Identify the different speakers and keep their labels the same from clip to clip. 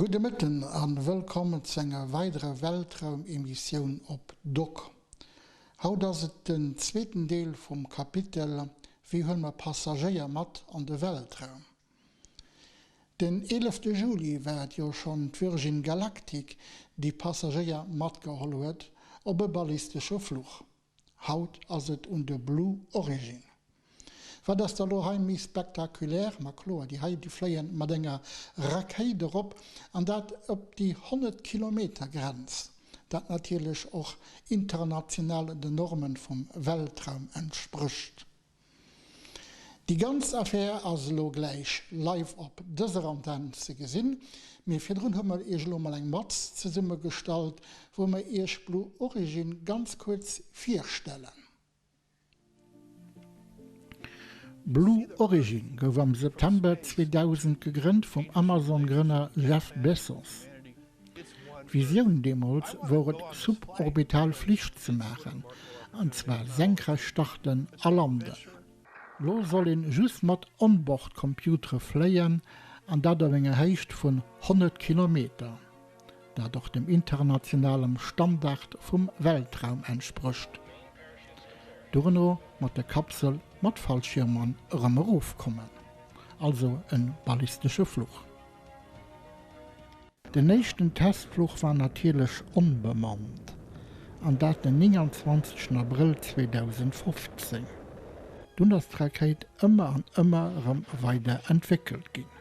Speaker 1: Gudde Mëtten an wëllkomm zu enger weiderer Weltraumemissioun op dok. Haut ass et den zweeten Deel vum Kapitel Wéi huele mer Passagéier mat an de Weltraum? Den 11 Juli war et jo schonn d'Virgin Galactic déi Passagéier matgeholl huet op e ballistesche Fluch. Haut ass et un de Blue Origin. Wat ass da lo hei méi spektakulär? Ma kloer, déi hei déi fléien mat enger Rakéit erop an dat op déi 100 Kilometer Grenz, dat natierlech och international den Normen vum Weltraum entsprécht. Déi ganz Affär ass elo gläich live op dëser Antenn ze gesinn, mee virdrun hu mer iech elo mol eng Matz zesummegestallt, wou mer iech Blue Origin ganz kuerz virstellen. Blue Origin gouf am September 2000 gegrënnt vum Amazon-Grënner Jeff Bezos. D'Visioun deemools wor et suborbital Flich ze maachen, an zwar senkrecht starten a landen. Lo soll een just mat Onboard-Computere fléien, an dat op enger Héicht vun 100 Kilometer, dat och dem internationalem Standard vum Weltraum entsprécht. Dono mat der Kapsel mat Fallschiermer erëm erofkommen, also en ballistesche Fluch. Den éischten Testfluch war natierlech onbemannt, an dat den 29 Abrëll 2015. Dunn ass d'Rakéit ëmmer an ëmmer erëm weider entwéckelt ginn.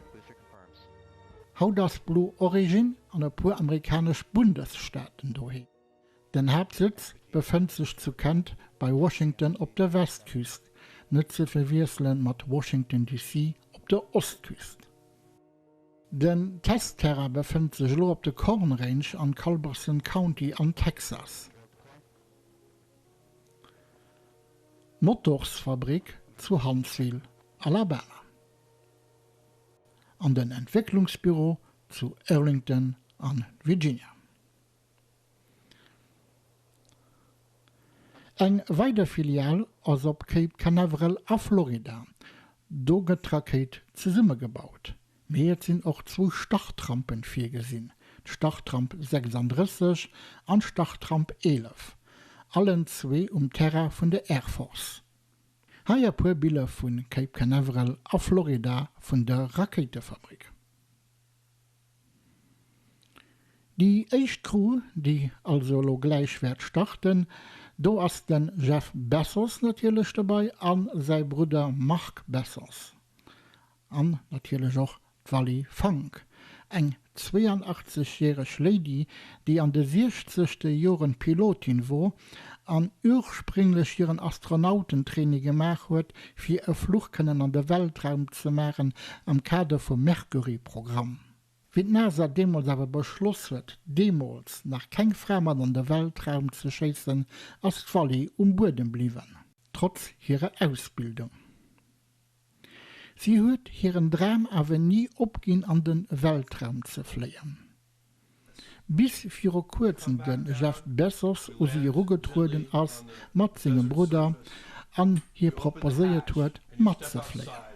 Speaker 1: Haut ass Blue Origin an e puer amerikanesch Bundesstaaten doheem. Den Haaptsëtz befënnt sech zu Kent bei Washington op der Westküst, net ze verwiessele mat Washington DC op der Ostküst. Den Testterrain befënnt sech elo op de Corn Range an Culberson County an Texas. D'Motorsfabrik zu Huntsville, Alabama, an den Entwécklungsbüro zu Arlington an Virginia. Eng weider Filial ass op Cape Canaveral a Florida. Do gëtt d'Rakéit zesummegebaut. Mee et sinn och zwou Startrampen virgesinn, d'Startramp 36 an d'Startramp 11, allen zwee um Terrain vun der Air Force. Hei e puer Biller vu Cape Canaveral a Florida vun der Rakéitefabrik. Déi éischt Crew, déi also elo gläich wäert starten, do ass den Jeff Bezos natierlech dobei a säi Brudder Mark Bezos an natierlech och d'Wally Funk, eng 82 järeg Lady, déi an de siechzegte Joren Pilotin wor an ursprénglech hiren Astronautentraining gemaach huet fir e Fluch kënnen an de Weltraum ze maachen am Kader vum Mercury-Programm. Wéi d'NASA deemools awer beschloss huet, deemools nach keng Fra mat an de Weltraum ze schéissen, ass d'Wally um Buedem bliwwen, trotz hirer Ausbildung. Si huet hiren Dram awer ni opginn an de Weltraum ze fléien. Bis viru kuerzem den Jeff Bezos u si erugetrueden ass mat sengem Brudder an hir proposéiert huet matzefléien.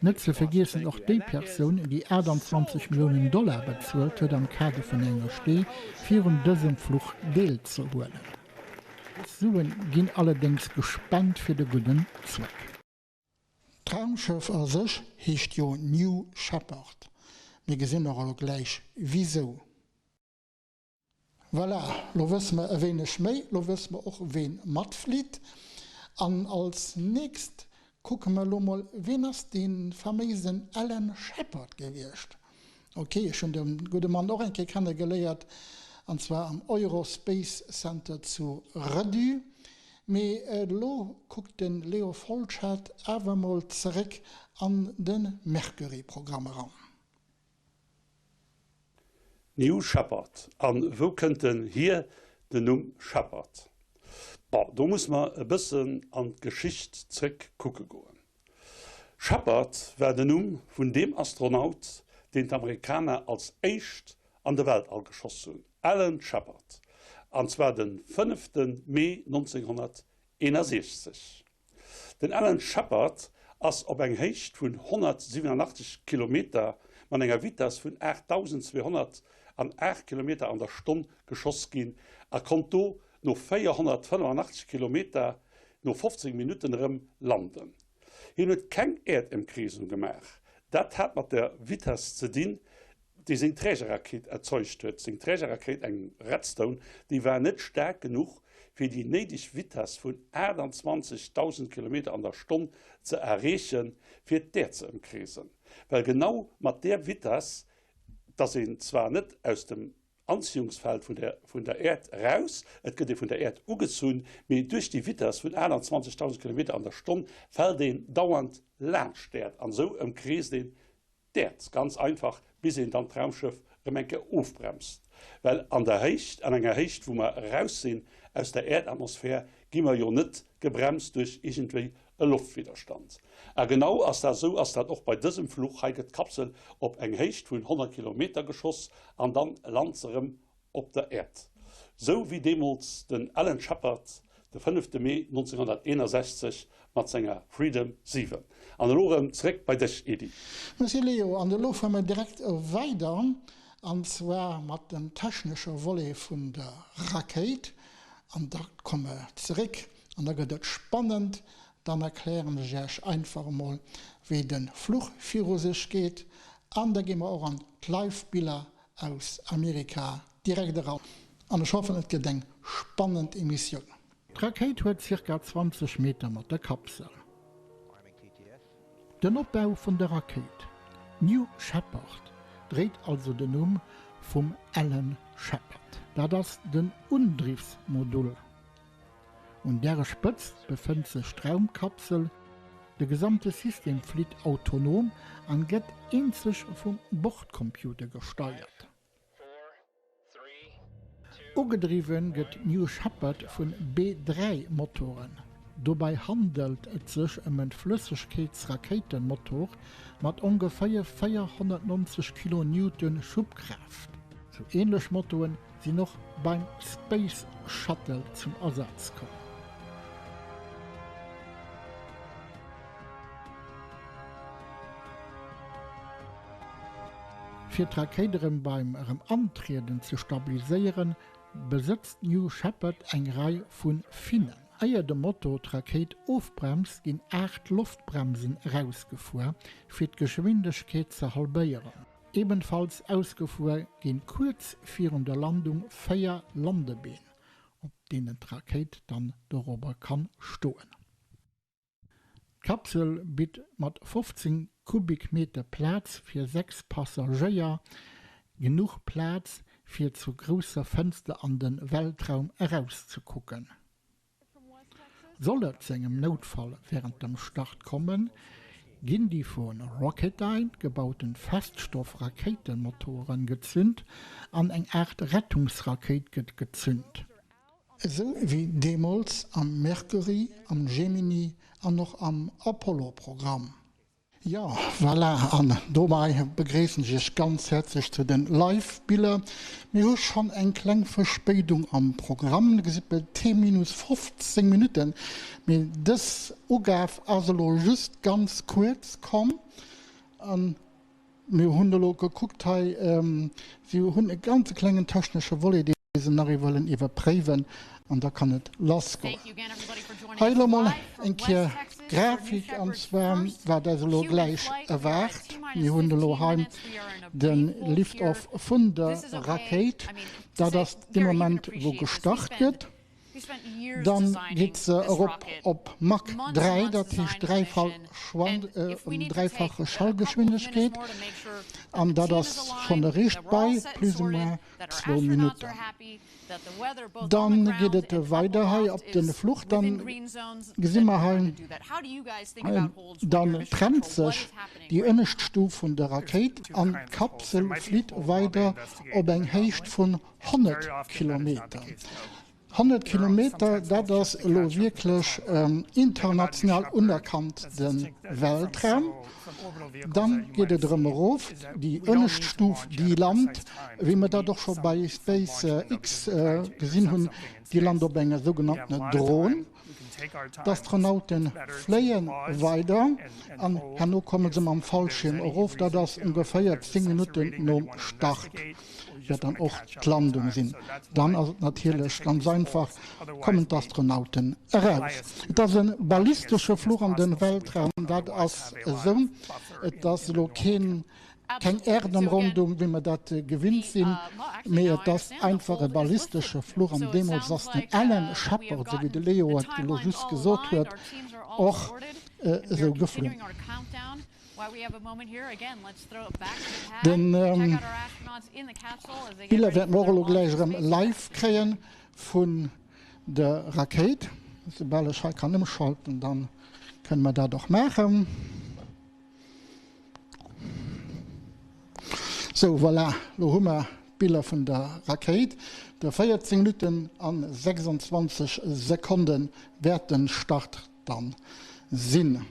Speaker 1: Net ze vergiessen och déi Persoun, déi 28 Milliounen Dollar bezuelt huet am Kader vun enger Stee, fir un dësem Fluch deelzehuelen. D'Suen ginn allerdéngs gespent fir de gudden Zweck. D'Raumschëff a sech heescht jo New Shepard. Mir gesinn och elo gläich wisou. Voilà, lo wësse mer e wéineg méi, lo wësse mer och ween matflitt. An als nächst kucke mer elo mol, ween ass dee faméisen Alan Shepard gewiescht? Ok, ech hunn de gudde Mann och eng Kéier kenne geléiert, an zwar am Eurospace Center zu Redu. Mee elo kuckt de Leo Folschette awer mol zeréck an de Mercury-Programm eran.
Speaker 2: New Shepard, An wou kënnt en hier, den Numm Shepard? Bon, do muss mer e bëssen an d'Geschicht zréck kucke goen. Shepard war den Numm vun deem Astronaut, deen d'Amerikaner als éischt an de Weltall geschoss hunn, Alan Shepard, an zwar de fënnefte Mee 1961. Den Alan Shepard ass op eng Héicht vun 187 Kilometer mat enger Vitess vun 8.208 Kilometer an der Stonn geschoss ginn a konnt do no 485 Kilometer no 15 Minutten erëm landen. Hien huet keng Äerdëmkreesung gemaach. Dat hat mat der Vitess ze dinn, déi seng Trägerrakéit erzeugt huet. Seng Trägerrakéit, eng Redstone, déi war net staark genuch, fir déi néideg Vitess vun 28.000 Kilometer an der Stonn ze erreechen, fir d'Äerd ze ëmkreesen. Well genau mat där Vitess, dass een zwar net aus dem Anziehungsfeld vun der vun der Äerd eraus, et gëtt ee vun der Äerd ugezunn, mee duerch déi Vitess vun 28.000 Kilometer an der Stonn fält een dauernd laanscht d'Äerd an esou ëmkreest een d'Äerd ganz einfach, bis een dann d'Raumschëff erëm eng Kéier ofbremst. Well an der Héicht, an enger Héicht wou mer eraus sinn aus der Äerdatmosphär, gi mer jo net gebremst duerch iergendwéi e Loftwidderstand. A genau ass dat esou ass dat och bei dësem Fluch. Hei gëtt d'Kapsel op eng Héicht vun 100 Kilometer geschoss an dann lant se erëm op der Äerd. Sou wéi deemools den Alan Shepard de fënnefte Mee 1961 mat senger Freedom 7. An elo erëm zeréck bei dech, Edy.
Speaker 1: Merci Leo, an elo fuere mer direkt weider, an zwar mat dem technesche Volet vun der Rakéit, an da komme zeréck An da gëtt et spannend, dann erklären ech Iech einfach emol wéi de Fluch viru sech geet an da gi mer och an d'Live-Biller aus Amerika direkt eran an ech hoffen et gëtt eng spannend Emissioun. D'Rakéit huet zirka 20 Meter mat der Kapsel. Den Opbau vun der Rakéit New Shepard dréit also den Numm vum Alan Shepard. Dat ass den Undriffsmodul. Un däre Spëtzt befënnt sech d'Raumkapsel. De gesamte System flitt autonom an gëtt eenzeg vum Bordcomputer gesteiert. Ugedriwwen gëtt d'New Shepard vun B-Dräi-Motoren. Dobäi handelt et sech ëm en Flëssegkeetsrakéitenmotor mat ongeféier 490 Kilonewton Schubkraaft. Sou änlech Motoren sinn och beim Space Shuttle zum Asaz komm. Fir d'Rakéit erëm beim erëm Antrieden ze stabiliséieren, besëtzt d'New Shepard eng Rei vu Finnen. Éier de Motor d'Rakéit ofbremst, ginn 8 Loftbremsen erausgefuer, fir d'Geschwindegkeet ze halbéieren. Ebenfalls ausgefuer ginn kuerz virun der Landung 4 Landebeen, op deenen d'Rakéit dann dorobber kann stoen. D'Kapsel bitt mat 15 Kubikmeter Plaz fir 6 Passagéier genuch Plaz fir zur grousser Fënster an den Weltraum erauszekucken. Soll et zu engem Noutfall wärend dem Start kommen, ginn déi vu Rocketdyne gebauten Feststoff-Rakéitemotoren gezünt an eng Aart Rettungsrakéit gëtt gezünt.
Speaker 3: Esou wéi deemools am Mercury, am Gemini an och am Apollo-Programm. Jo, voilà, an dobei begréissen ech Iech ganz häerzlech zu den Live-Biller. Mir hu schonn eng kleng Verspéidung am Programm, dir gesitt bal T minus 15 Minutten, mee dës Ugaf ass elo just ganz kuerz komm an Mir hunn elo gekuckt hei, si hunn e ganze klengen technesche Volet, dee se nach ee wëllen iwwerpréiwen, an da kann et lassgoen. Hei elo mol eng Kéier d'Grafik, an zwar wat eis elo gläich erwaart. Mir hunn elo hei de Lift-off vun der Rakéit. Dat ass dee Moment, wou gestart gëtt. Dann geet se erop op Mach 3, dat heescht dräifach Schallgeschwindegkeet, an dat ass schonn erreecht bei plus ou moins zwou Minutten. Dann geet et weider hei op de Fluch, dann gesi mer hei, dann trennt sech déi ënnescht Stuf vun der Rakéit an d'Kapsel flitt weider op eng Héicht vun 100 Kilometer. 100 Kilometer, dat ass elo wierklech international unerkannt de Weltraum. Dann geet et erëm erof, déi ënnescht Stuf, déi lant, wéi mer dat och scho bei SpaceX gesinn hunn, déi lant op enger sougenanntener Dron.
Speaker 1: D'Astronaute fléie weider an herno komme se mam Fallschierm erof. Dat ass ongeféier 10 Minutten nom Start wäert dann och d'Landung sinn. Dann ass et natierlech ganz einfach, kommen d'Astronauten eraus. Et ass e ballistesche Fluch an de Weltraum, dat ass esou. Et ass elo keen Keng Äerdëmrondung, wéi mer dat gewinnt sinn, mee et ass einfach e ballistesche Fluch. An deemools ass den Alan Shepard, esou wéi de Leo et elo just gesot huet, och esou geflunn. D'Biller wäerte mer och elo gläich erëm live kréie vun der Rakéit. Soubal ech hei kann ëmschalten, da kënne mer dat och maachen. Sou, voilà, lo hu mer d'Biller vun der Rakéit. De 14 Minutten an 26 Sekonde wäert den Start dann sinn.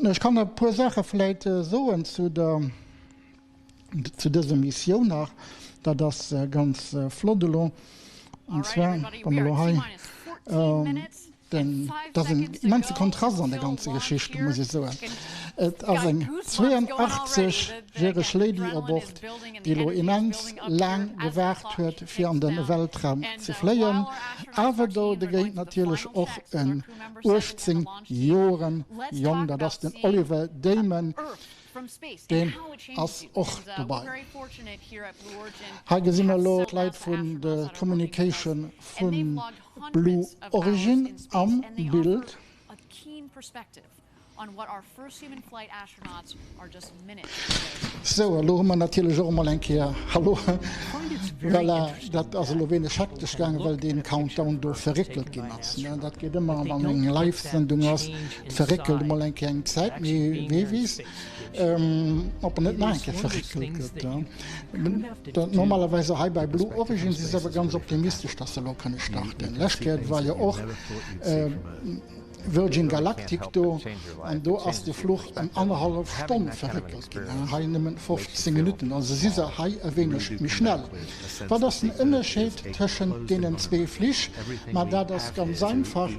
Speaker 1: Ech kann e puer Saache vläit soen zu der, zu dëser Missioun nach. Dat ass ganz flott elo. An zwar, wa mer elo hei. Denn et ass en immense Kontrast an der ganzer Geschicht, muss ech soen. Et ass eng 82 järeg Lady u Bord, déi elo immens laang gewaart huet, fir an de Weltraum ze fléien. Awer do dogéint natierlech och en 18 Joren Jong, dat ass den Oliver Daemen, Deen ass och dobei. Hei gesi mer elo d'Leit vun de Communication vu Blue Origin am Bild. Sou, elo hu mer natierlech och emol eng Kéier, hallo, voilà, dat ass elo wéineg hektesch gaangen, well dee Countdown do verréckelt ginn ass. Dat geet ëmmer, wann eng Live-Sendung ass, verréckelt emol eng Kéier eng Zäit, mee wee weess, ob en net nach eng Kéier verréckelt gëtt. Normalerweis hei bei Blue Origin si se awer ganz optimistesch, dass se elo kënne starten. Lescht Kéier war jo och Virgin Galactic do an do ass de Fluch ëm annerhallef Stonn verréckelt ginn, hei nëmmen 15 Minutten, also si se hei e wéineg méi schnell. Wat ass den Ënnerscheed tëschent deenen zwee Flich? Ma dat ass ganz einfach,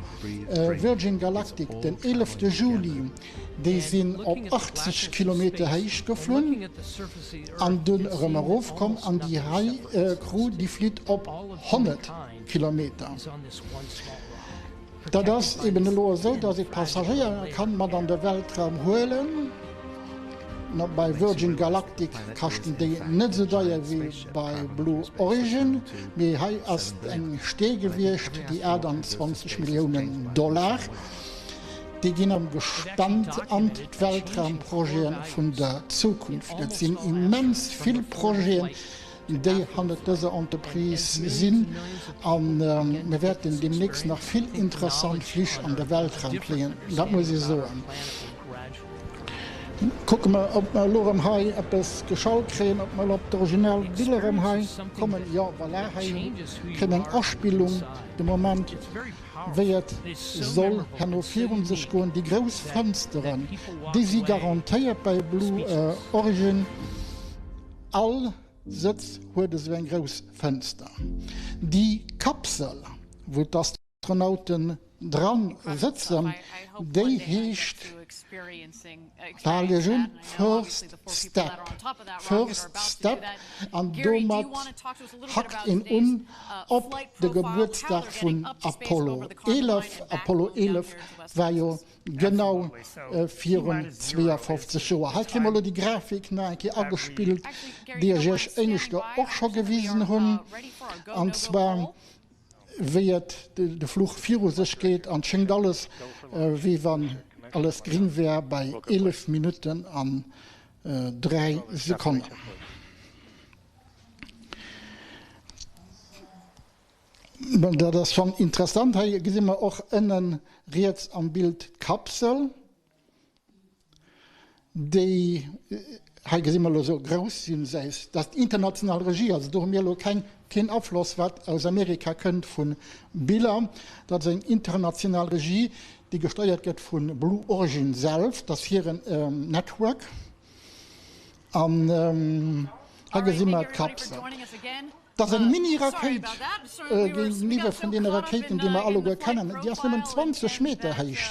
Speaker 1: Virgin Galactic den 11 Juli, déi sinn op 80 Kilometer Héicht geflunn an dunn erëm erofkomm an déi hei Crew déi flitt op 100 Kilometer. Dat ass eben elo esou, datt ee Passagéier kann mat an de Weltraum huelen. Bei Virgin Galactic kaschten déi net esou deier wéi bei Blue Origin, mee hei ass eng Stee gewiescht, déi 28 Milliounen Dollar, déi ginn erëm gespent an d'Weltraumprojete vun der Zukunft. Et sinn immens vill Projeten, déi hannert dëser Entreprise sinn a mir wäerten deemnächst nach vill interessant Flich an de Weltraum fléien, dat muss ech soen. Kucke mer, ob mer elo erëm hei eppes geschalt kréien, ob mer elo op d'original Biller erëm hei kommen. Jo, voilà, hei kréie mer eng Aspillung de Moment, wéi et soll herno virun sech goen. Déi grouss Fënsteren, déi si garantéiert bei Blue Origin. All Sëtz huet esou eng grouss Fënster. Déi Kapsel, wou d'Astronauten dran sëtzen, déi heescht, hal iech un, First Step. First Step, an domat hackt een un op de Gebuertsdag vun Apollo 11. Apollo 11 war jo Genau virun 52 Joer. Hei kréie mer elo déi Grafik nach eng Kéier agespillt, déi ech Iech éineschter och scho gewisen hunn, an zwar wéi et de Fluch viru sech geet. An et schéngt alles, wéi wann alles gring wär bei 11 Minutten an 3 Sekonnen. Bon, dat ass schonn interessant. Hei gesi mer och ënnen riets am Bild d'Kapsel, déi, hei gesi mer elo esou grouss sinn, se ass, dat ass d'international Regie, also do hu mir elo keng, keen Afloss, wat aus Amerika kënnt vu Biller. Dat ass eng international Regie, déi gesteiert gëtt vu Blue Origin self, dat ass hiren Network. An hei gesi mer d'Kapsel. Dat ass eng Mini-Rakéit géinteniwwer vun deene Rakéiten, déi mer alleguer kennen. Déi ass nëmmen 20 Meter héich.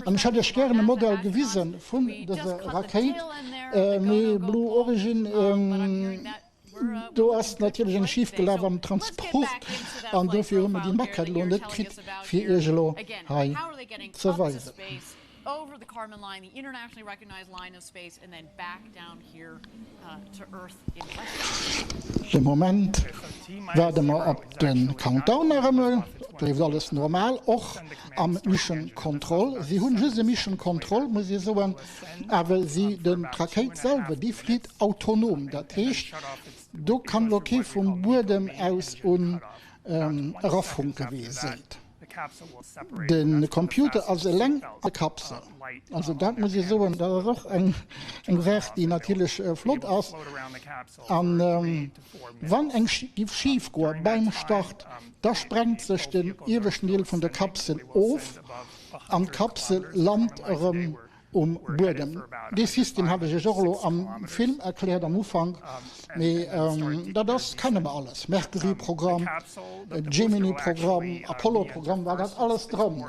Speaker 1: An ech hätt Iech gären e Modell gewise vun dëser Rakéit, mee Blue Origin, do ass natierlech eng schif gelaf am Transport an dofir hu mer déi Maquette elo net kritt, fir Iech elo hei ze weisen.
Speaker 4: Over the Kármán line, the internationally recognized line of space, and then back down here to Earth in less than.
Speaker 1: De Moment waarde mer op de Countdown nach ëmmer. Et leeft alles normal, och am Mission Control. Si hunn just e Mission Control, muss ee soen, awer si, den, d'Rakéit selwer, déi flitt autonom. Dat heescht, do kann elo kee vum Buedem aus un erafunke wéi ee seet. De Computer ass eleng an der Kapsel. Also dat muss ee soen, dat ass och eng Saach, déi natierlech flott ass. A wann eng giff schif goe beim Start, da sprengt sech den ieweschten Deel vun der Kapsel of an d'Kapsel lant erëm um Buedem. Dee System hat ech iech och elo am Film erkläert am Ufank, mee dat ass, kenne mer alles, Mercury-Programm, Gemini-Programm, Apollo-Programm, war dat alles dran.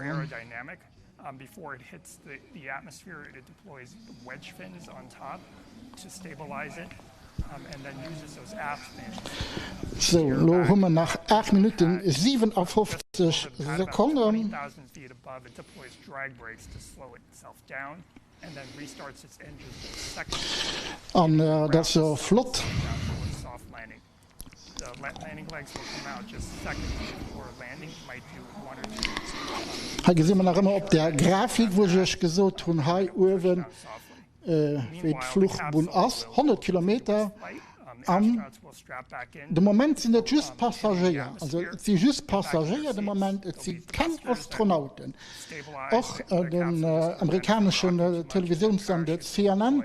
Speaker 1: Sou, elo hu mer nach 8 Minutten 57 Sekonnen. An dat ass jo flott. Hei gesi mer nach ëmmer op där Grafik, wou ech Iech gesot hunn, hei uewen, wéi d'Fluchbunn ass, 100 Kilometer. An de Moment sinn et just Passagéier, also et si just Passagéier de Moment, et si keng Astronauten. Och den amerikaneschen Televisiounssender CNN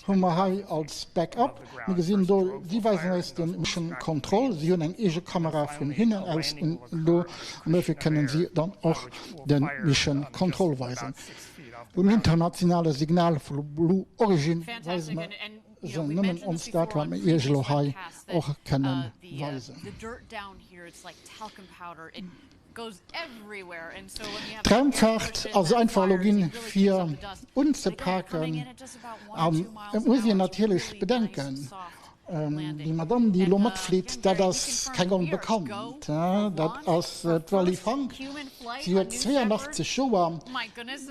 Speaker 1: hu mer hei als Backup. Mir gesinn do, si weisen eis de Mission Control, si hunn eng eege Kamera vun hinnen aus un do an dofir kënnen si dann och de Mission Control weisen. Um internationale Signal vu Blue Origin weise mer se nëmmen ons dat, wat mer Iech elo hei och kënne weisen. D'Raumfaart ass einfach elo ginn, fir unzepaken. An et muss een natierlech bedenken, déi Madamm, déi elo matflitt, dat ass keng Onbekannt, dat ass d'Wally Funk. Si huet 82 Joer,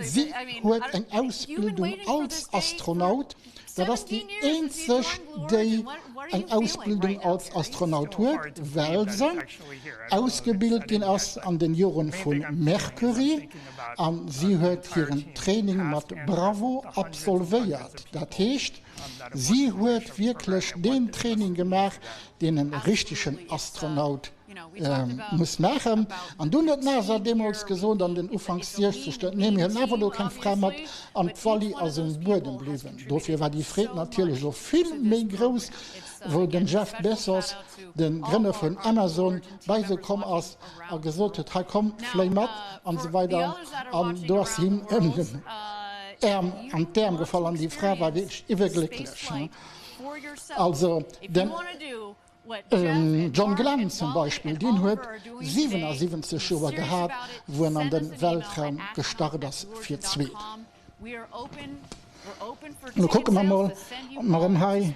Speaker 1: si huet eng Ausbildung als Astronaut. Dat ass déi eenzeg, déi eng Ausbildung als Astronaut huet, well se ausgebilt ginn ass an den Joren vu Mercury a si huet hiren Training mat Bravo absolvéiert. Dat heescht, si huet wierklech deen Training gemaach, deen en richtegen Astronaut muss maachen. An dunn huet d'NASA deemools gesot, an den Ufanks 60er, nee, mir huelen awer do keng Fra mat, an d'Wally ass um Buedem bliwwen. Dofir war déi Freed natierlech och vill méi grouss, wou den Jeff Bezos, de Grënner vun Amazon, bei se komm ass a gesot huet, hei komm, fléi mat an esou weider. An do ass him ëm den Äerm an d'Äerm gefall an déi Fra war wierklech iwwerglécklech. Also den. John Glenn zum Beispill, deen huet 77 Joer gehat, wou en an de Weltraum gestart ass fir d'zweet. Lo kucke mer mol, ob mer erëm hei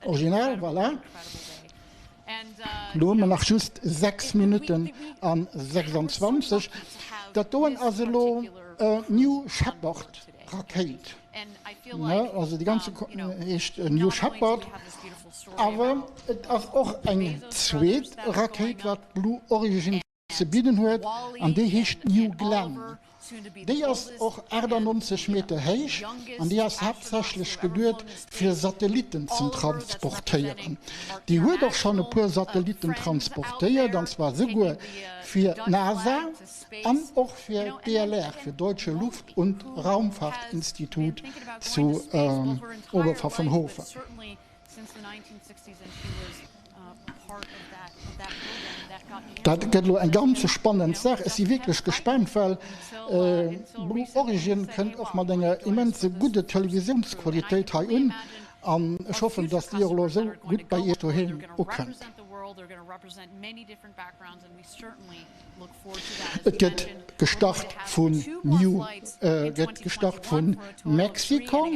Speaker 1: original, voilà. Lo hu mer nach just 6 Minutten a 26. Dat doen ass elo New Shepard Rakéit, ne, also déi ganze heescht New Shepard. Awer et ass och eng zweet Rakéit, wat Blue Origin ze bidden huet, an déi heescht New Glenn. Déi ass och 98 Meter héich an déi ass haaptsächlech geduet fir Satellitten ze transportéieren. Déi huet och schonn e puer Satellitten transportéiert, an zwar souguer fir d'NASA an och fir d'DLR, fir Deutsche Luft und Raumfahrtinstitut zu Oberpfaffenhofen. Dat gëtt elo eng ganz spannend Saach. Ech si wierklech gespaant, well Blue Origin kënnt och mat enger immense gudde Televisiounsqualitéit hei un an ech hoffen, dass déi och elo esou gutt bei Iech doheem ukënnt.
Speaker 3: Et gëtt gestart vun New, gëtt gestart vun Mexiko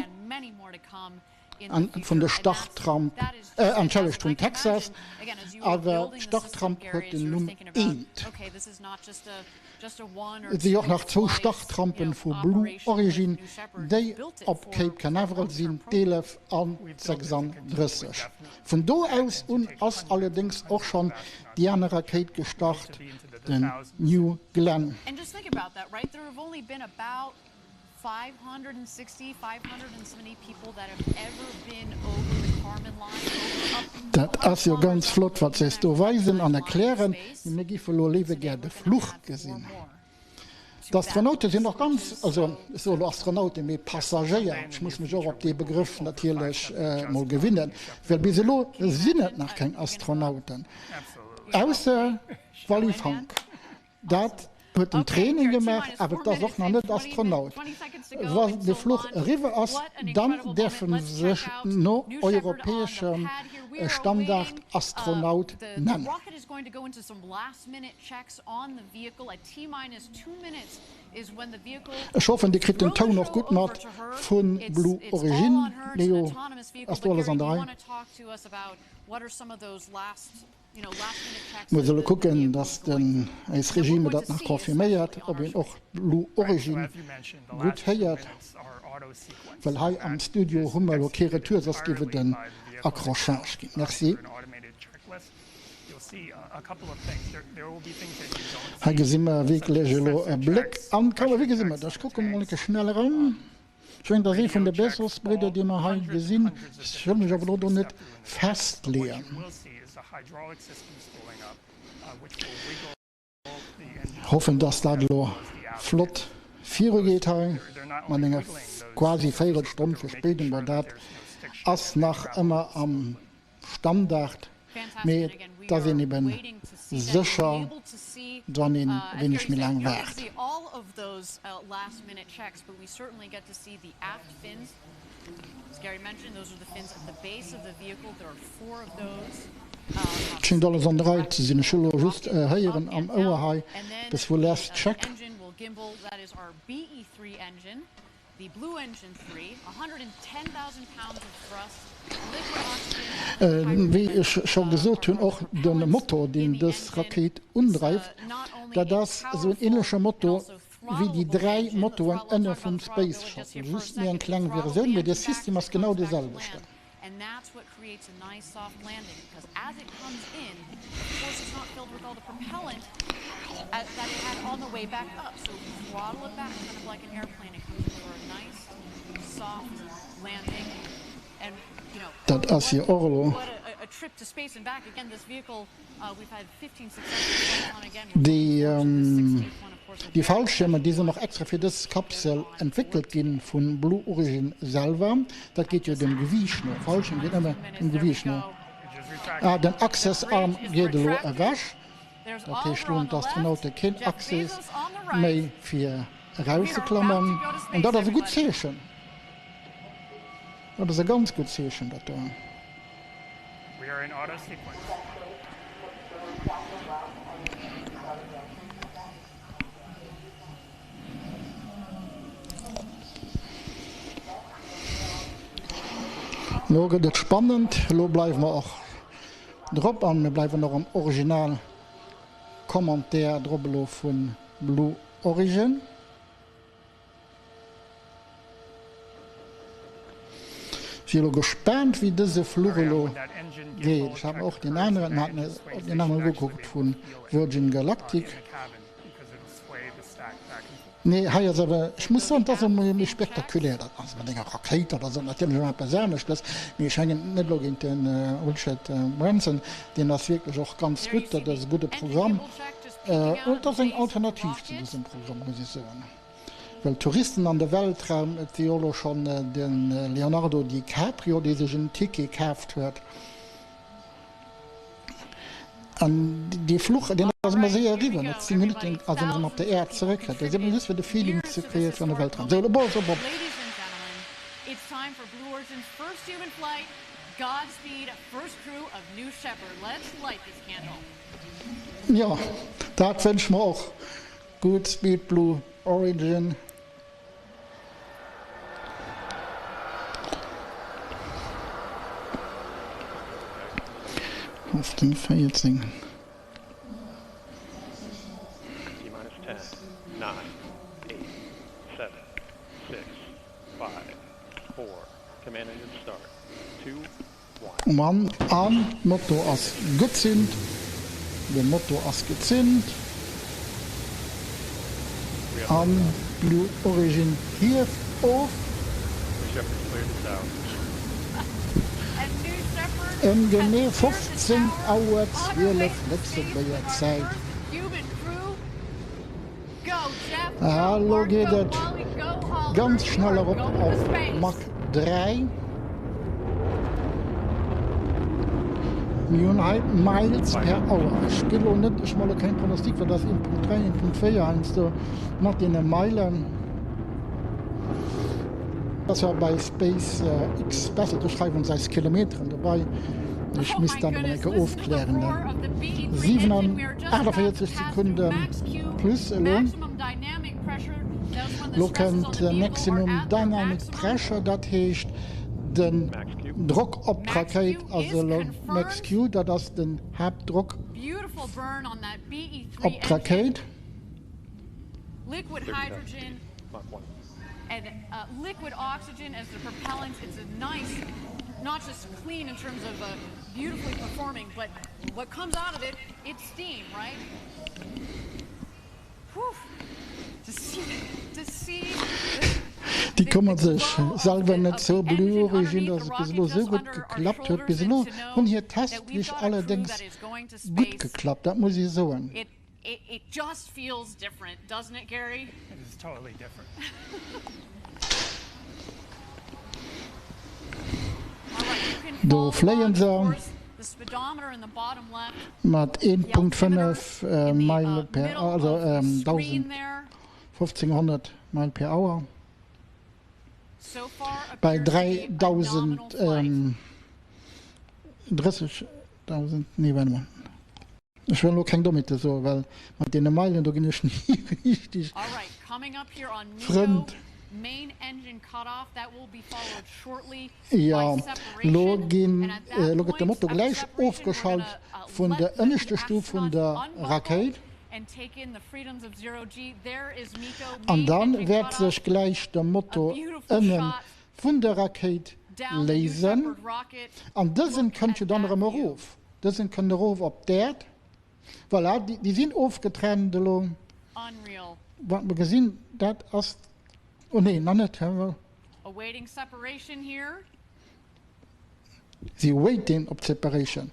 Speaker 3: an vun der Startramp, entschëllegt, vun Texas, awer d'Startramp huet den Numm Eent. Et si och nach zwou Startrampen vu Blue Origin, déi op Cape Canaveral sinn, d'11 an d'36. Vun do aus un ass allerdéngs och schonn déi aner Rakéit gestart, den New Glenn. Dat ass jo ganz flott, wat se eis do weisen an erklären, mee mir géife lo léiwe gär de Fluch gesinn. D'Astronaute sinn och ganz, also ech soe lo Astronauten, mee Passagéier, ech muss mech och op dee Begrëff natierlech mol gewinnen, well bis elo sinn et nach keng Astronauten, ausser d'Wally Funk. Dat huet en Training gemaach, awer et ass och nach net Astronaut. Wa de Fluch eriwwer ass, dann däerf e sech no europäeschem Standard Astronaut nennen. Ech hoffen dir kritt den Toun och gutt mat vu Blue Origin. Leo, ass do alles an der Rei? Muss elo kucken, dass den eis Regime dat nach confirméiert, ob een och Blue Origin gutt héiert, well hei am Studio hu mer elo kee Retour, soss géif et en Accrochage ginn. Merci. Hei gesi mer wierklech elo e Bléck an d'Kamera. Wéi gesi mer dat? Ech kucke mol enke schnell eran. Ech mengen, dat ass ee vun de Bezos-Bridder, dee mer hei gesinn. Ech wëll mech awer elo do net festleeën. Hoffen, dass dat elo flott virugeet hei mat enger quasi Véirelstonn Verspéidung, well dat ass nach ëmmer am Standard, mee et ass een eben sécher, wann een e wéineg méi laang waart. Et schéngt alles an der Rei ze sinn. Ech hu lo just héieren am Ouer hei eppes vu last check. Wéi ech scho gesot hunn, och de Motor, deen dës Rakéit undreift, dat ass esou en änleche Motor wéi déi 3 Motoren ënne vum Space Shuttle, just méi eng kleng Versioun, mee de System ass genau dee selwechten.
Speaker 4: And that's what creates a nice soft landing because as it comes in, of course it's not filled with all the propellant that it had on the way back up. So throttle it back kind of like an airplane. It comes for a nice soft landing. And you know,
Speaker 3: Dat ass jo och elo.
Speaker 4: what a, a trip to space and back. Again, this vehicle, uh, we've had
Speaker 3: Déi Fallschiermer, déi sinn och extra fir dës Kapsel entwéckelt gi vu Blue Origin selwer. Dat geet jo dem Gewiicht no. Fallschierm geet ëmmer dem Gewiicht no. Ah, den Access Arm geet elo ewech. Dat heescht, elo hunn d'Astronaute keen Accès méi fir erausseklammen. An dat ass e gutt Zeechen. Dat ass e ganz gutt Zeechen, dat do. Elo gëtt et spannend. Elo bleiwe mer och drop an mir bleiwen och am Original Commentaire drop elo vu Blue Origin. Si elo gespaant wéi dëse Fluch elo geet. Ech hat mer och deen aneren, hat mer deen aneren ugekuckt vu Virgin Galactic. Nee hei ass awer, ech muss soen, et ass emol méi spektakulär. Dat ass mat enger Rakéit, dat ass natierlech ëmmer eppes aneschtes, mee ech mengen net elo géint de Richard Branson, deen ass wierklech och ganz gutt, dat ass e gudde Programm. Et ass eng Alternativ zu dësem Programm, muss ech soen. Well Touristen an de Weltraum, et si jo elo schonn de Leonardo Di Caprio, dee sech en Ticket kaaft huet. An dee Fluch, deen ass ëmmer séier eriwwer, no 10 Minutten ass een erëm op der Äerd zeréck. Dat ass eben just fir de Feeling ze kréie fir an de Weltraum. Sou, elo bos op op.
Speaker 4: Godspeed first crew of New Shepard. Let's light this candle.
Speaker 3: Jo, dat wënsche mer och. Goodspeed Blue Origin. 15, 14. Mann an Motor ass gezünt. De Motor ass gezünt an Blue Origin hieft of. Ëm genee 15 Auer 12 Lëtzebuerger Zäit. Elo geet et ganz schnell erop op Mach 3. Mir hunn hei Miles per Hour. Ech ginn elo net, ech mole keng Pronostic, wat ass 1.3, 1.4 heiansdo mat deene Meilen. Ass jo bei SpaceX besser, do schreiwen se eis Kilometeren dobei. Ech misst dat emol eng Kéier ofklären dann. 48 Sekunde plus elo. Lo kënnt Maximum Dynamic Pressure, dat heescht den Drock op d'Rakéit ass elo Max Q, dat ass den Haaptdrock op d'Rakéit.
Speaker 4: And liquid oxygen as the propellant, it's a nice, not just clean in terms of beautifully performing, but what comes out of it, it's steam, right? Whew. To see, to see
Speaker 3: Déi këmmert sech selwer net sou. Blue Origin, dass et bis elo sou gutt geklappt huet. Bis elo hunn hir Testflich allerdéngs gutt geklappt, dat muss ee soen.
Speaker 4: It just feels different, doesn't it, Gary?
Speaker 5: It is totally different.
Speaker 3: Do fléien se mat 1.5 Mile per, also 1500 Mile per Hour bei 3000, 30.000, nee, waarde mol. Ech wëll elo keng Dommheete soen, well mat deene Meilen do ginn ech ni richteg Frënd. Jo, elo ginn, elo gëtt de Motor gläich ofgeschalt vun der ënneschter Stuf vun der Rakéit. An da wäert sech gläich de Motor ënne vun der Rakéit léisen. An dësen kënnt jo dann erëm erof. Dësen kënnt erof op d'Äerd. Voilà, déi sinn ofgetrennt elo. Wat mer gesinn, dat ass, oh nee, nach net. Si waiting op d'Separation.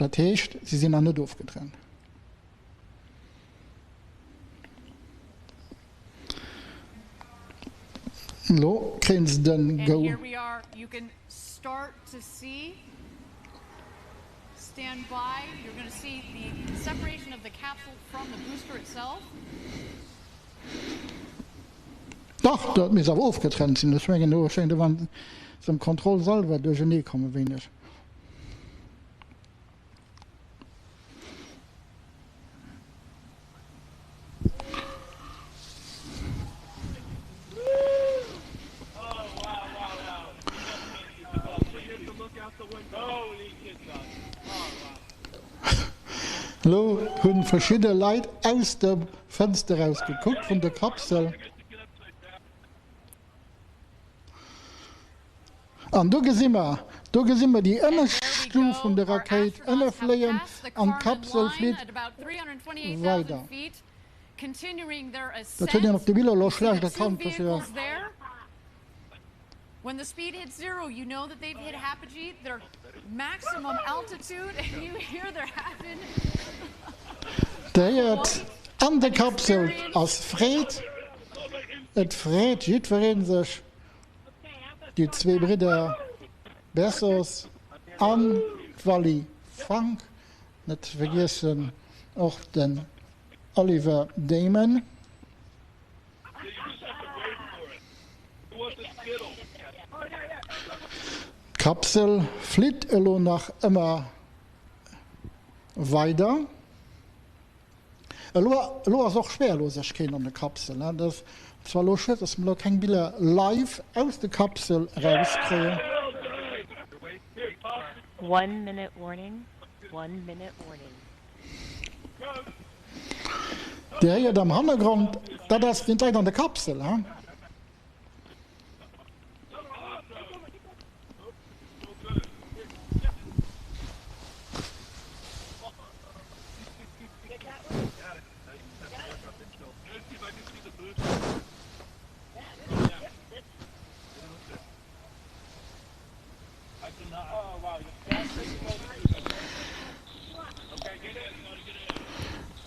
Speaker 3: Dat heescht, si sinn nach net ofgetrennt. Elo kréien se den Go.
Speaker 4: Start to see. Stand by. You're going to see the separation of the capsule from the booster itself.
Speaker 3: Dach, dat misst awer ofgetrennt sinn. Ech mengen, do schéngt e wann se am Contrôle selwer duerchernee kommen wéineg. Lo hunn verschidde Leit aus der Fënster raus gekuckt vun der Kapsel. An do gesi mer, do gesi mer déi ënnescht Stuf vun der Rakéit ënne fléien an d'Kapsel flitt weider. Dat huet een op de Biller elo schlecht erkannt, dofir. Der héiert, an der Kapsel ass Freed, et freet jiddweree sech. Déi zwee Bridder Bersos an d'Wally Frank, net ze vergiessen och den Oliver Daemen. D'Kapsel flitt elo nach ëmmer weider. Elo elo ass och Schwerlosigkeet an der Kapsel, ne? Dat ass zwar elo schued, dass mer elo keng Biller live aus der Kapsel erauskréien.
Speaker 5: One minute warning, one minute warning.
Speaker 3: Dir héiert am Hannergrond, dat ass den d'Leit an der Kapsel, ne?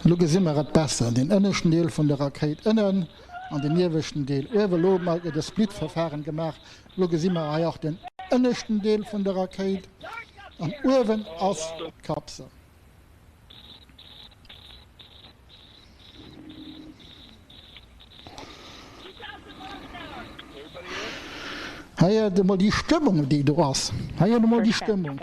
Speaker 3: Elo gesi mer et besser, den ënneschten Deel vun der Rakéit ënnen an den ieweschten Deel uewen. Elo hu mer de Split-Verfahren gemaach. Elo gesi mer hei och den ënneschten Deel vun der Rakéit an uewen ass d'Kapsel. Héiert emol déi Stëmmung, déi do ass. Héiert emol déi Stëmmung.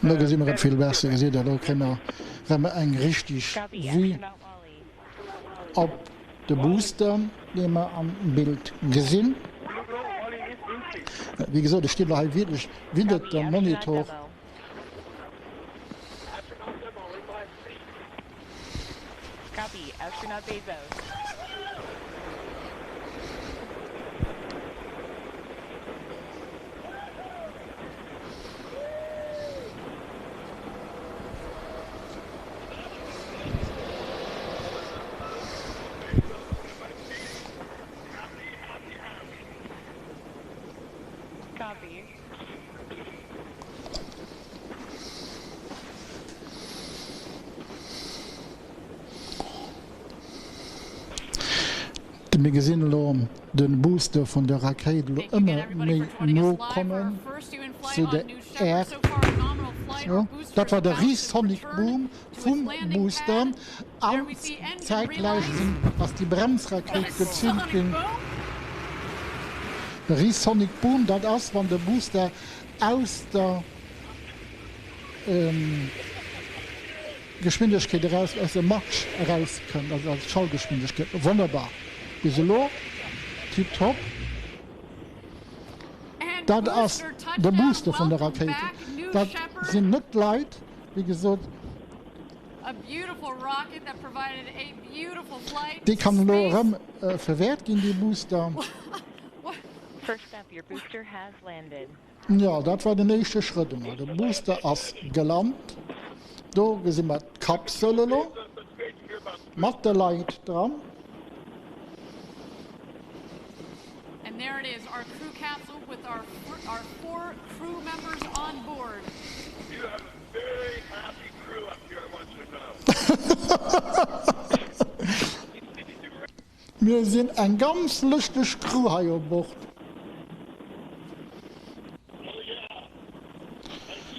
Speaker 3: Elo gesi mer et vill besser. Gesitt Der, elo kréie mer erëm eng richteg Vue op de Booster, dee mer am Bild gesinn. Wéi gesot, ech stinn elo hei wierklech widdert dem Monitor.
Speaker 5: Copy, Astronaut Bezos. Copy.
Speaker 3: Mir gesinn elo de Booster vun der Rakéit elo ëmmer méi no kommen zu der Äerd. Dat war de Resonic Boom vum Booster an zäitgläich sinn ass déi Bremsrakéit gezünt ginn. De Resonic Boom, dat ass wann de Booster aus der Geschwindegkeet eraus, aus dem Mach erauskënnt, also aus der Schallgeschwindegkeet. Wonnerbar bis elo, tiptop. Dat ass de Booster vun der Rakéit, dat sinn net d'Leit, wéi gesot. Dee kann elo erëm verwäert ginn, dee Booster. Jo, dat war den éischte Schrëtt emol. De Booster ass gelant. Do gesi mer d'Kapsel elo mat de Leit dran. Mir sinn eng ganz lëschteg Crew hei u Bord.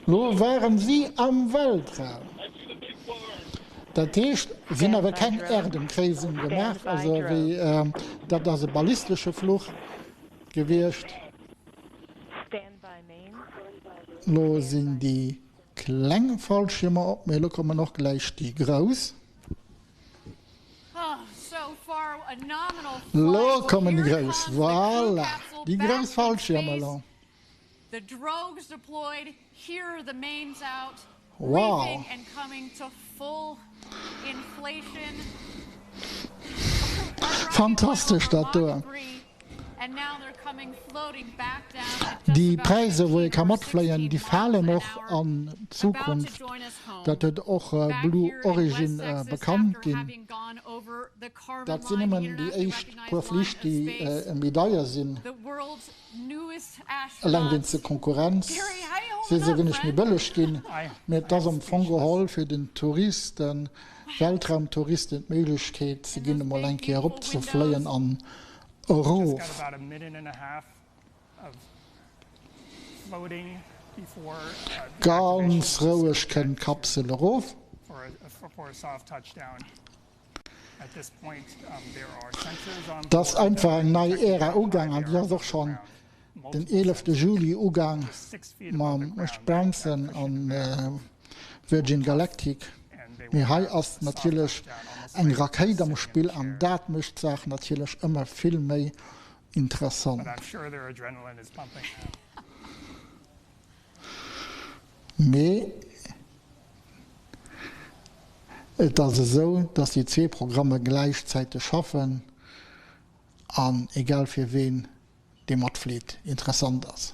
Speaker 3: Lo waren si am Weltraum. Dat heescht, si hunn awer keng Äerdemkreesung gemaach, also wéi dat ass e ballistesche Fluch gewiescht. Lo sinn déi kleng Fallschiermer op, mee elo kommen och gläich déi grouss. Lo kommen déi grouss, voilà, déi grouss Fallschiermer elo. Wow! Fantastesch dat do! Déi Präisser wou ee ka matfléien, déi falen och an Zukunft. Dat huet och Blue Origin bekannt ginn. Dat sinn nëmmen déi éischt puer Flich, déi méi deier sinn. Eleng wéinst der Konkurrenz si se e wéineg méi bëlleg ginn. Mee et ass am Fong geholl fir den Touristen, Weltraumtouristen d'Méiglechkeet ze ginn, emol eng Kéier eropzefléien an erof. Ganz roueg kënnt d'Kapsel erof. Et ass einfach eng nei Ära ugaang an déi ass och schonn den 11 Juli ugaang mam Richard Branson a Virgin Galactic. Mee hei ass natierlech eng Rakéit am Spill an dat mécht d'Saach natierlech ëmmer vill méi interessant. Mee et ass esou, dass déi zwee Programme gläichzäiteg schaffen an egal fir ween dee matflitt, interessant ass.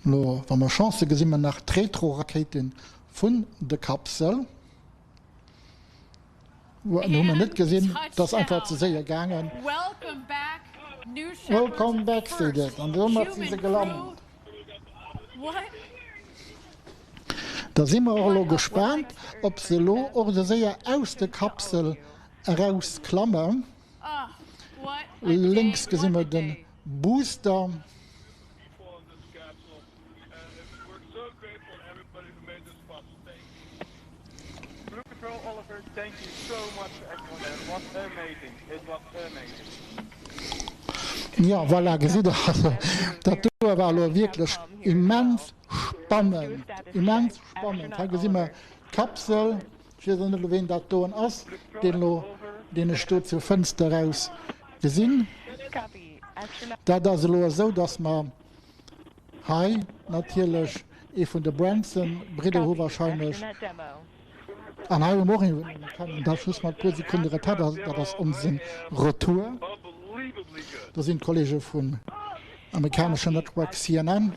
Speaker 3: Elo, wa mer Chance hu gesi mer nach d'Retro-Rakéite vun de Kapsel. Hu mer net gesinn, et ass einfach ze séier gaangen. Welcome back seet et an domat si se gelant. Da si mer och elo gespaant, ob se elo och esou séier aus de Kapsel eraus klammen. Lénks gesi mer de Booster. Jo, voilà, gesitt Der, also dat do war elo wierklech immens spannend, immens spannend. Hei gesi mer d'Kapsel, ech weess och net elo ween dat doen ass, deen elo, deen ech do zur Fënster eraus gesinn. Dat ass elo esou, dass mer Hei natierlech ee vun de Branson Bridder hu wahrscheinlech. An hei hu mer och een, kennen dat just mat puer Sekunde Retard, dat ass onsen Retour. Do sinn d'Kollege vum amerikaneschen Network CNN.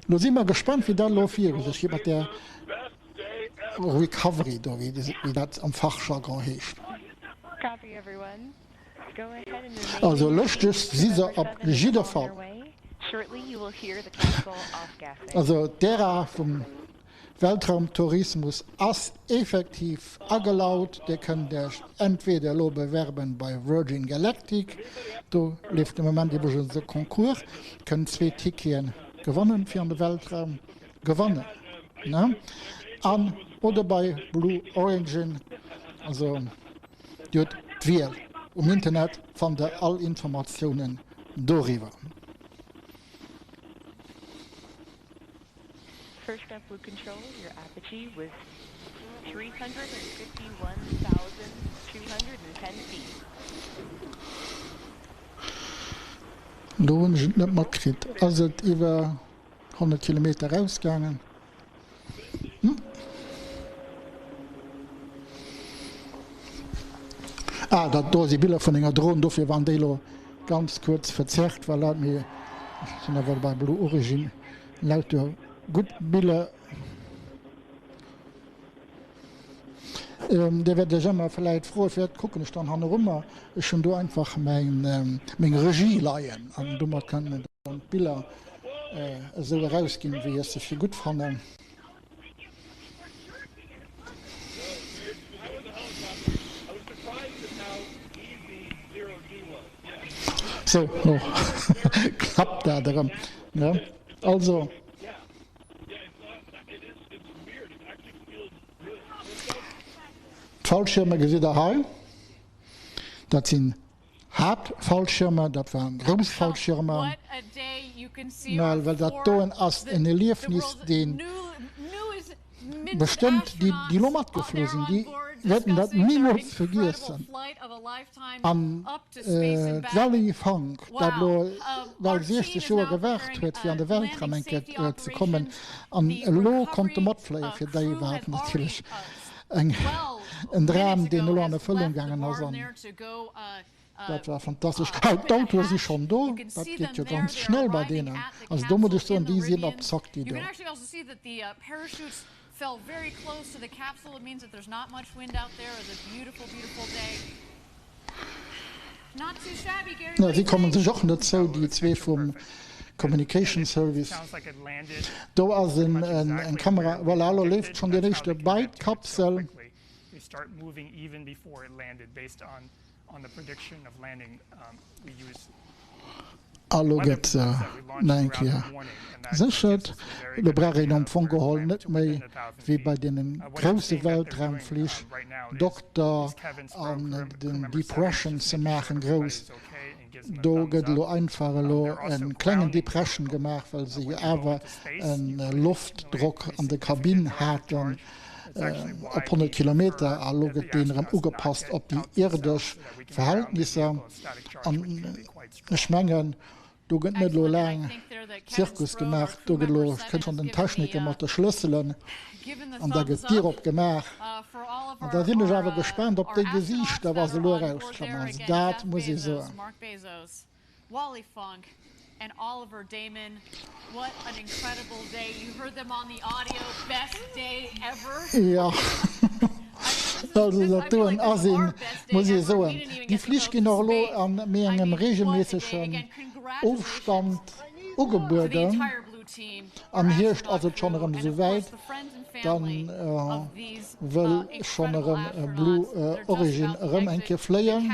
Speaker 3: Lo si mer gespannt wéi dat elo viru sech geet mat där Recovery do, wéi dat am Fachjargon heescht. Also lëschteg si se op jidder Fall. Also d'Ära vum Weltraumtourismus ass effektiv agelaut. Dir kënnt Iech entweder elo bewerben bei Virgin Galactic, do leeft de Moment iwwregens e Concours, kënnt zwee Ticketen gewannen fir an de Weltraum gewannen, ne? An oder bei Blue Origin, also. Dir hutt d'Wiel. Um Internet fannt der all Informatiounen doriwwer.
Speaker 5: First up Blue Control, your apogee was 351,210 feet.
Speaker 3: Do hunn ech et net matkritt. Ass et iwwer 100 Kilometer erausgaangen? Ah, dat do si Biller vun enger Dron, dofir waren déi elo ganz kuerz verzerrt. Voilà, mee ech sinn awer bei Blue Origin lauter gutt Biller. Dir wäert Iech ëmmer vläit froen, firwat kucken ech dann hannerummer? Ech hunn do einfach meng Regie leien an domat kann een dann d'Biller esou erausginn, wéi ech se fir gutt fannen. Sou, lo klappt dat erëm, ne? Also. D'Fallschiermer gesitt Der hei. Dat sinn Haaptfallschirmer, dat waren grouss Fallschirmer, well well dat doen ass en Erliefnis, dee bestëmmt déi, déi elo matgeflu sinn, déi wäerten dat nimools vergiessen. An d'Sally Funk, dat elo bal 60 Joer gewaart huet, fir an de Weltraum eng Kéier ze kommen an elo konnte matfléien, fir déi war et natierlech eng en Dram, deen elo an Erfëllung gaangen ass an dat war fantastesch. Hei, d'Autoe si schonn do, dat geet jo ganz schnell bei deenen. Also do muss ech soen, déi sinn op Zack, déi do. Si kommen sech och net zou, déi zwee vum Communication Service. Do ass eng Kamera, voilà, elo leeft schonn deen éischte bei d'Kapsel. A lo gëtt se nach eng Kéier séchert. Lo brauch een am Fong geholl net méi wéi bei deene grousse Weltraumflich Dokter an den Depression ze maachen grouss. Do gëtt elo einfach elo e klengen Depression gemaach, well se jo awer e Loftdrock an der Kabinn haten op 100 Kilometer a lo gëtt deen erëm ugepasst op déi irdesch Verhältnisser. An ech mengen, do gëtt net elo laang Zirkus gemaach, do gëtt elo, kënnt schonn den Techniker mat de Schlësselen an da gëtt d'Dier opgemaach. An da sinn ech awer gespaant op déi Gesiichter, wa se elo erausklammen. Also dat muss ee soen. Jo, also dat doen ass een, muss ee soen. Déi Flich ginn och elo a méi engem reegelméissegen Ofstand ugebueden. Am Hierscht ass et schonn erëm esou wäit, da wëll schonn erëm Blue Origin erëm eng Kéier fléien.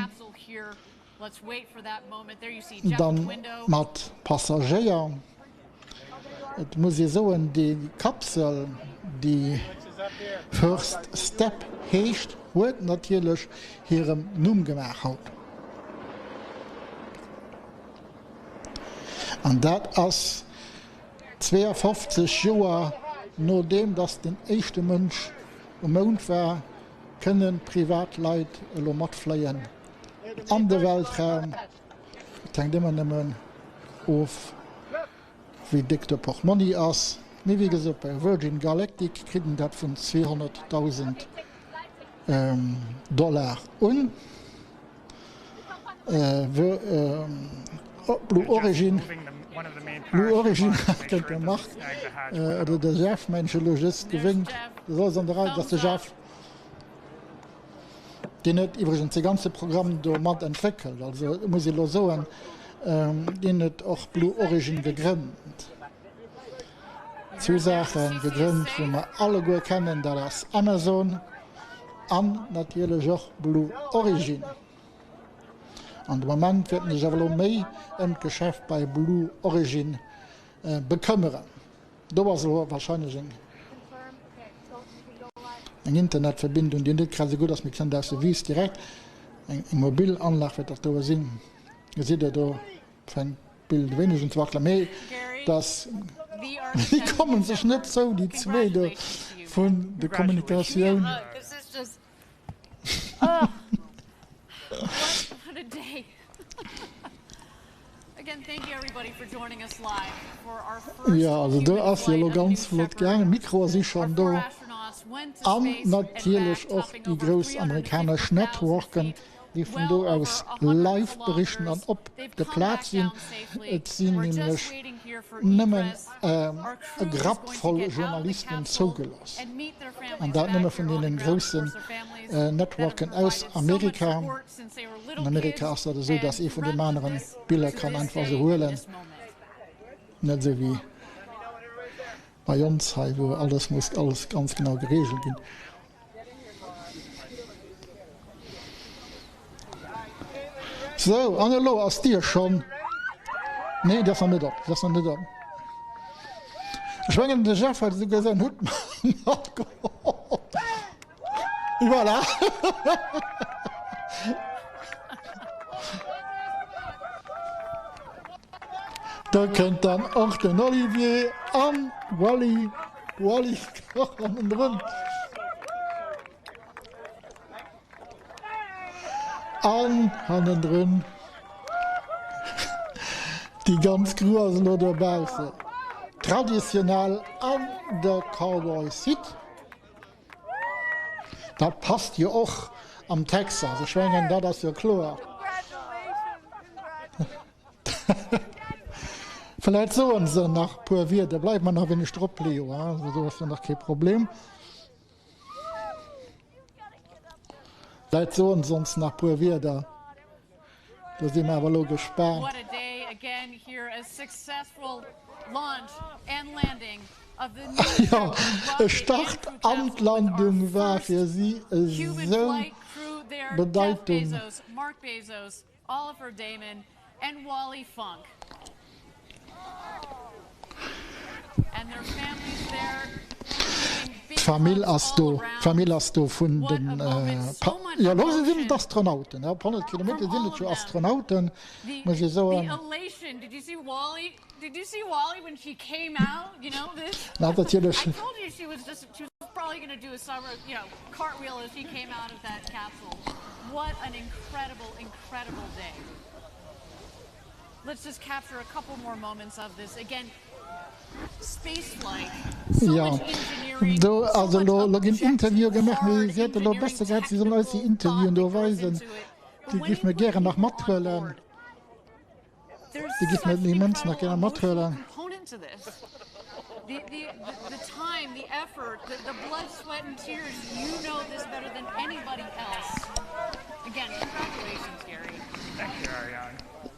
Speaker 3: Dann mat Passagéier. Et muss ee soen, déi Kapsel, déi First Step heescht, huet natierlech hirem Numm gemaach haut. An dat ass 52 Joer nodeem datt den éischte Mënsch um Mound war, kënne Privatleit elo matfléien. An de Weltraum. Et hänkt ëmmer nëmmen of, wéi déck de Portmonni ass. Mee wéi gesot, bei Virgin Galactic kritt een dat vun 200.000 Dollar un. Blue Origin, Blue Origin kënnt de Marc oder de Jeff, mengen ech elo just gewénkt, dat ass alles an der Rei, dat ass de Jeff. Deen huet iwwregens dee ganze Programm do mat entwéckelt. Also et muss ee elo soen, deen huet och Blue Origin gegrënnt. Zwou Saache gegrënnt, wou mer alleguer kennen, dat ass Amazon an natierlech och Blue Origin. An de Moment wäert en sech awer elo méi ëm d'Geschäft bei Blue Origin bekëmmeren. Do ass elo wahrscheinlech eng eng Internetverbindung, déi net grad esou gutt ass. Mir kënnen dat aus der Wüst direkt, eng eng mobil Anlag wäert dat doe sinn. Gesitt Der, do fänkt d'Bild e wéineg un ze wackelen, mee dass déi kommen sech net zou, déi zwee do vun de Kommunikatioun. Jo, also do ass jo elo ganz flott gaangen. D'Mikroe si schonn do an natierlech och déi grouss amerikanesch Networken, déi vun do aus live berichten an op der Plaz sinn. Et sinn nämlech nëmmen e Grapp voll Journalisten zougelooss, an dat nëmme vun deenen groussen Networken aus Amerika. An Amerika ass dat esou, dass ee vun deem aneren d'Biller kann einfach esou huelen, net esou wéi bei ons hei, wou alles muss alles ganz genau gereegelt ginn. Sou, an elo ass d'Dier schonn, nee, déi ass nach net op, déi ass nach net op. Ech mengen, de Jeff huet esouguer säin Hutt matgeholl. Voilà. Da kënnt dann och den Olivier an Wally, Wally hannendrun. An hannendrun déi ganz Crew ass elo dobaussen. Traditionell an der Cowboy Suite. Dat passt jo och am Texas, ech mengen dat ass jo kloer. Vläit soen se nach puer Wierder, bleiwe mer nach e wéineg drop, Leo, also do ass jo nach kee Problem. Vläit soen se ons nach puer Wierder, do si mer awer elo gespaant. Jo, e Start an d'Landung war fir si esou Bedeitung.
Speaker 4: And Wally Funk. And their families there.
Speaker 3: D'Famill ass do, d'Famill ass do vun den, jo elo sinn et Astronauten, op 100 Kilometer sinn et jo Astronauten, muss ee soen.
Speaker 4: Na
Speaker 3: natierlech. Jo, do ass elo, elo ginn Interviewe gemaach, mee si hätt elo e bësse gehat, si sollen eis déi Interviewen do weisen, déi géife mir gären nach mathuelen. Déi géife mir immens nach gäre mathuelen.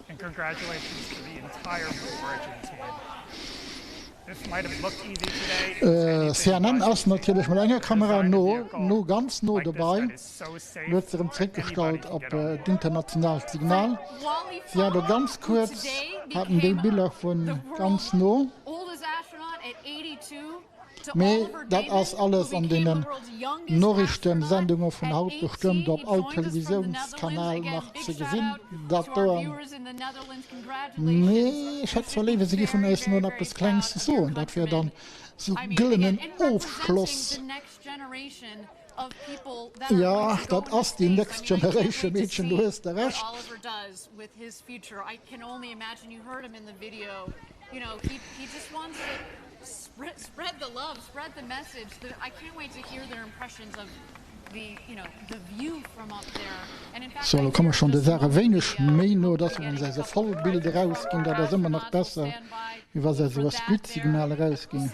Speaker 6: And congratulations to the entire Blue Origin team. This might have looked easy today, it was anything
Speaker 3: CNN
Speaker 6: but
Speaker 3: ass natierlech
Speaker 6: easy.
Speaker 3: mat enger Kamera
Speaker 6: Design a
Speaker 3: no,
Speaker 6: vehicle
Speaker 3: no, ganz no
Speaker 6: like this
Speaker 3: dobei,
Speaker 6: that is so
Speaker 3: an
Speaker 6: safe
Speaker 3: huet se
Speaker 6: for
Speaker 3: erëm
Speaker 6: anybody
Speaker 3: zréckgestallt
Speaker 6: to
Speaker 3: op
Speaker 6: get on board.
Speaker 3: d'internationaalt Signal. Si hat och ganz kuerz, haten déi Biller vu ganz no. Mee dat ass alles an deenen Noriichtensendunge vun haut bestëmmt op all Televisiounskanal nach ze gesinn, dat do. Mee ech hätt zwar léiwer, se géifen eis nach eppes Klengs soen, dat wär dann sou gëllenen Ofschloss. Jo, dat ass déi next generation, Meedchen, du hues de Recht. Sou, elo komme schonn de Saach e wéineg méi no, dass mer ons eise Vollbild erausginn. Dat ass ëmmer nach besser, wéi wa se esou e Split-Signal erausginn.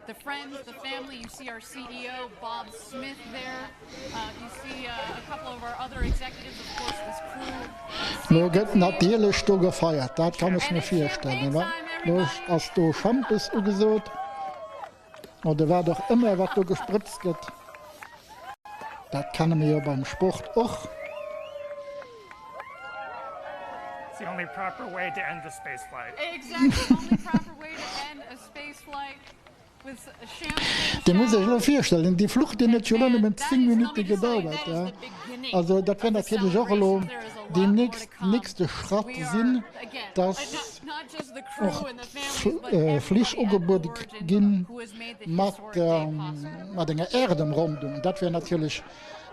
Speaker 4: The friends, the family, you see our CEO, Bob Smith there. Uh, you see uh, a couple of our other executives, of course, this crew.
Speaker 3: Lo gëtt natierlech do gefeiert, dat kann ech mir virstellen. Lo ass do Schampes ugesot oder wat och ëmmer, wat do gesprëtzt gëtt. Dat kenne mir jo beim Sport och.
Speaker 6: It's the only proper way to end a space flight.
Speaker 4: Exactly, only proper way to end a space flight with champagne
Speaker 3: Dir musst Iech elo
Speaker 4: showers.
Speaker 3: virstellen, déi Flucht, déi huet jo elo
Speaker 4: And
Speaker 3: nëmmen
Speaker 4: that
Speaker 3: 10
Speaker 4: is, let
Speaker 3: Minutte
Speaker 4: me just say,
Speaker 3: gedauert.
Speaker 4: that is
Speaker 3: Ja.
Speaker 4: the beginning
Speaker 3: Also dat wär
Speaker 4: of the
Speaker 3: natierlech och elo
Speaker 4: celebrations. There is a lot
Speaker 3: deen
Speaker 4: more to
Speaker 3: nächst,
Speaker 4: come.
Speaker 3: nächste Schratt
Speaker 4: We are,
Speaker 3: sinn,
Speaker 4: again, uh,
Speaker 3: dass
Speaker 4: not, not just the crew
Speaker 3: och
Speaker 4: and the families, but everybody
Speaker 3: Flich
Speaker 4: at
Speaker 3: ugebuede
Speaker 4: Blue Origin
Speaker 3: ginn
Speaker 4: who has made the
Speaker 3: mat,
Speaker 4: historic day possible.
Speaker 3: mat enger Äerdëmrondung. Dat wär natierlech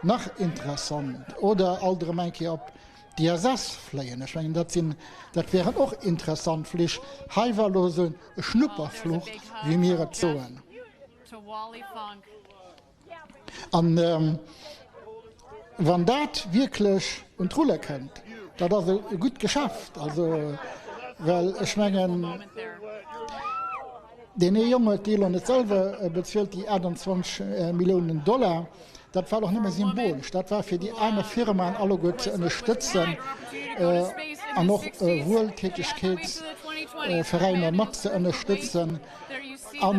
Speaker 3: nach interessant. Oder alt erëm eng Kéier op d'ISS fléien. Ech mengen, dat sinn, dat wären och interessant Flich. Hei war elo esou e Schnupperfluch, wéi mir et soen. An wann dat wierklech un d'Rulle kënnt, dat ass e gutt Geschäft. Also, well ech mengen, deen ee Jong huet déi elo net selwer bezuelt, déi 28 Milliounen Dollar. Dat war och nëmme symbolesch, dat war fir déi aner Firmaen alleguer ze ënnerstëtzen an och Wueltätegkeetsveräiner mat ze ënnerstëtzen a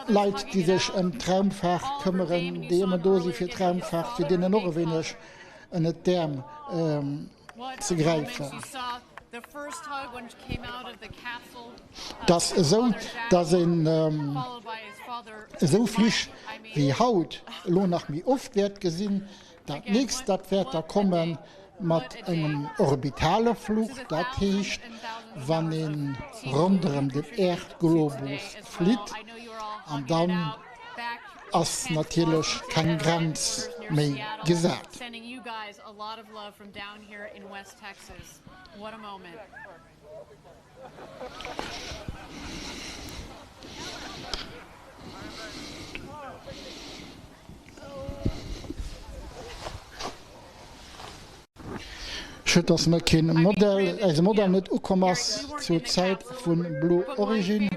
Speaker 3: Leit, déi sech ëm d'Raumfaart këmmeren, déi ëmmer do si fir d'Raumfaart, fir deenen och e wéineg ënnert d'Äerm ze gräifen. Et ass esou, datt een esou Flich wéi haut elo nach méi oft wäert gesinn. Dat nächst, dat wäert da komme mat engem orbitale Fluch, dat heescht, wann ee ronderëm den Äerdglobus flitt, an dann ass natierlech keng Grenz méi gesat. Schued dass mer keen Modell, eise Modell net ukomm ass zur Zäit vun Blue Origin.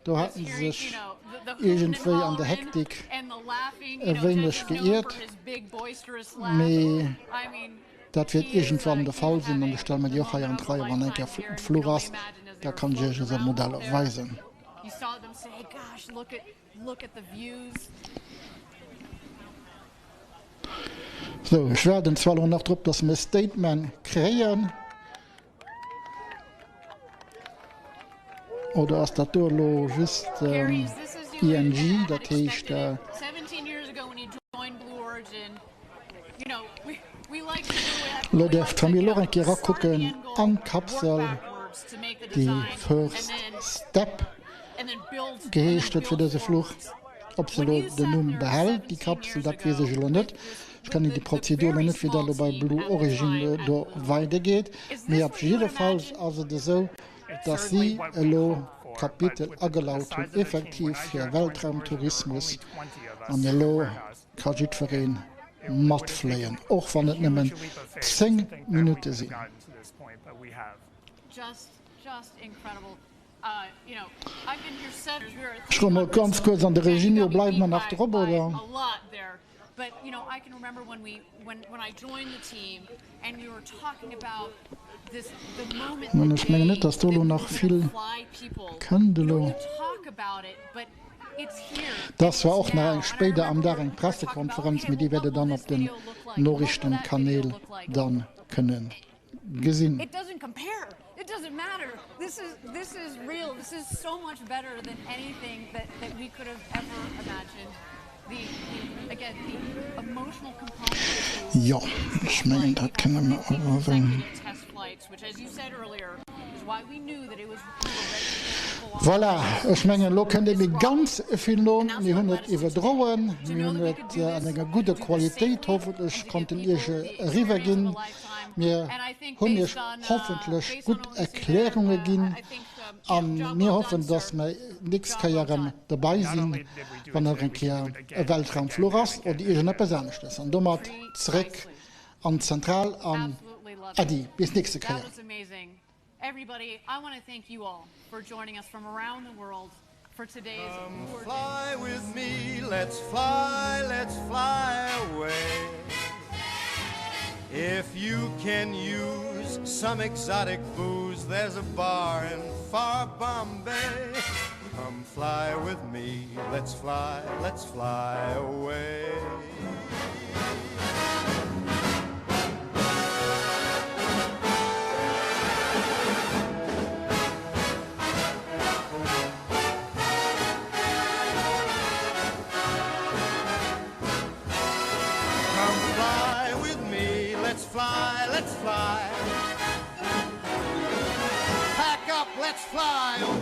Speaker 3: Do haten se sech iergendwéi an der Hektik e wéineg geiert, mee dat wäert iergendwann de Fall sinn an ech stelle mer déi och hei an d'Rei a wann eng Kéier Fluch ass, da kann ech iech esou Modeller weisen. Sou, ech waarden zwar elo nach drop, dass mer e Statement kréien. Oder ass dat do elo just ING, dat heescht. Elo däerf d'Famill och eng Kéier erakucken an d'Kapsel, déi First Step geheescht huet fir dëse Fluch. Ob se elo den Numm behält, déi Kapsel, dat weess ech elo net. Ech kennen déi Prozedur elo net, wéi dat elo bei Blue Origin do weidergeet. Mee op jiddefalls ass et esou, dass si elo d'Kapitel agelaut hunn, effektiv fir Weltraumtourismus. An elo ka jiddweree matfléien, och wann et nëmmen 10 Minutte sinn. Ech goe mol ganz kuerz an de Reginio. Bleiwe mer nach drop, oder? Ech mengen net, dass do elo nach vill kënnt elo. Et ass zwar och nach eng spéider am Dag eng Pressekonferenz, mee déi wäert Der dann op den Noriichtenkanäl dann kënne gesinn.
Speaker 4: It doesn't compare. It doesn't matter. This is this is real. This is so much better than anything that that we could have ever imagined. The the again the emotional component to
Speaker 3: Jo, ech mengen dat kënne mer awer esou. Voilà, ech mengen elo kënnt ee méi ganz vill no. Mir hunn et iwwerdroen, mir hunn et an enger gudder Qualitéit hoffentlech konnten Iech eriwwerginn. Mir hunn Iech hoffentlech gutt Erklärunge ginn a mir hoffen, dass mer d'nächst Kéier erëm dobei sinn, wann erëm eng Kéier e Weltraumfluch ass oder iergendeppes aneschtes. An domat zeréck an d'Zentral an Äddi, bis nächste Kéier.
Speaker 4: Everybody, I want to thank you all for joining us from around the world for today's
Speaker 7: Come fly with me, let's fly, let's fly away. If you can use some exotic booze, there's a bar in far Bombay. Come fly with me, let's fly, let's fly away. Come fly with me, let's fly, let's fly. Pack up, let's fly.